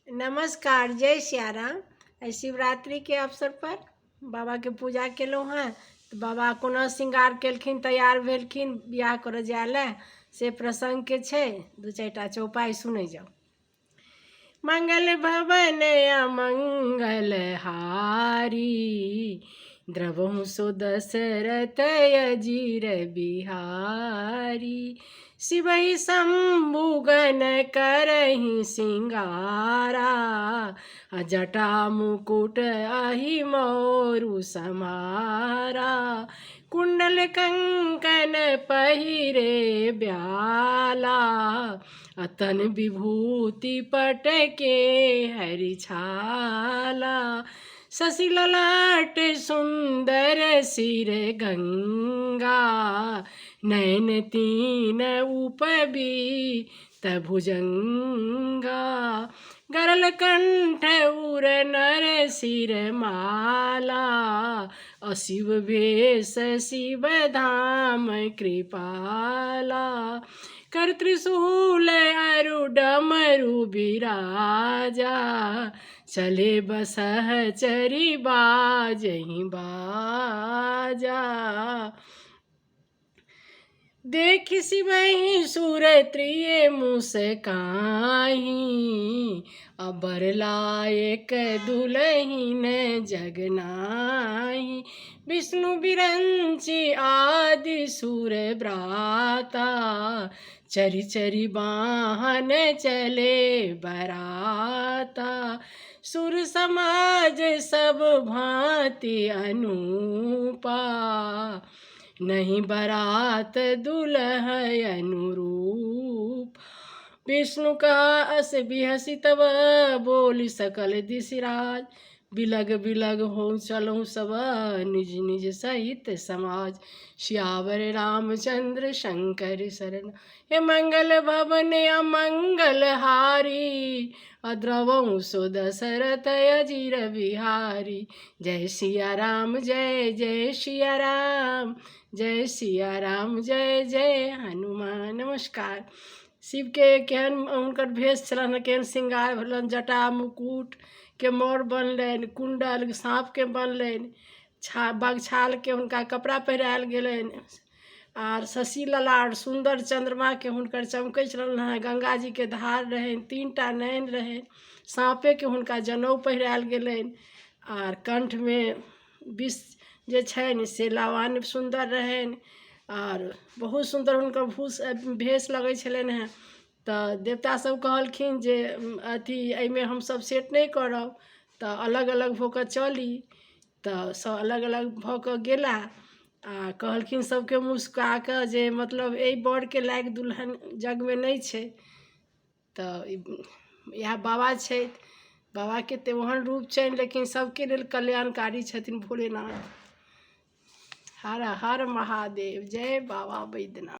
नमस्कार, जय सियाराम। आइ शिवरात्रिके अवसर पर बाबाके पूजा केलहुँ हेँ। तऽ बाबा कोना श्रृंगार केलखिन, तैयार भेलखिन बियाह करऽ जाय लए, से प्रसङ्गके छै। दू चारिटा चौपाइ सुनै जाउ। मंगल भवन अमंगल हारी, द्रवहु सो दशरथ अजीर बिहारी। शिवहि शंभुगन करहि सिंगारा, आ जटा मुकुट अहि मोरु समारा। कुंडल कंकन पहिरे ब्याला, अतन विभूति पटके हरि छाला। शशि ललाट सुंदर सिर गंगा, नयन तीन उपबीत भुजंगा। गरल कंठ उर नर सिर माला, अशिव भेष शिव धाम कृपाला। कर त्रिशूल अरु डमरु बिराजा, चले बसह चरी बाजहि बाजा। देख शिवहि सुर त्रिय मुस्काही, अबर लायक दुलहिन जगनाही। विष्णु बिरंचि आदि सुर भ्राता, चरि चरि बाहन चले बराता। सुर समाज सब भांति अनूपा, नहीं बरात दुल्ह अनुरूप। विष्णु का अस बिहसी तब बोली सकल दिशिराज। बिलग बिलग हो चलहु सब निज निज सहित समाज। सियावर रामचंद्र शंकर शरण, हे मंगल भवन अमंगल हारी। अद्रवहु सो दशरथ अजीर बिहारी। जय सिया राम जय जय सिया राम, जय सिया राम जय जय हनुमान। नमस्कार। शिवके केहन हुनकर भेष छलनि, केहन श्रृंगार भेलनि, जटा मुकुट के मोर बनलनि, कुण्डल साँपके बनलनि, छा बघछालके हुनका कपड़ा पहिरायल गेलनि। आर शशि ललाट सुन्दर चन्द्रमाके हुनकर चमकै छलनि हेँ, गङ्गाजीके धार रहनि, 3टा नयन रहनि, साँपेके हुनका जनउ पहिरायल गेलनि। आर कण्ठमे विष जे छनि से लावण्य सुन्दर रहनि, आर बहुत सुन्दर हुनकर भूष भेष लगै छलनि हेँ। तऽ देवता सब कहलखिन जे अथी एहिमे हमसब सेट नहि करब, तऽ अलग अलग भऽ कऽ चली। तऽ सब अलग अलग भऽ कऽ गेला आ कहलखिन सबके मुस्कुरा कऽ जे मतलब एहि बरके लायक दुल्हन जगमे नहि छै। तऽ इएह बाबा छथि, बाबाके तऽ ओहन रूप छनि, लेकिन सबके लेल कल्याणकारी छथिन भोलेनाथ। हर हर महादेव, जय बाबा बैद्यनाथ।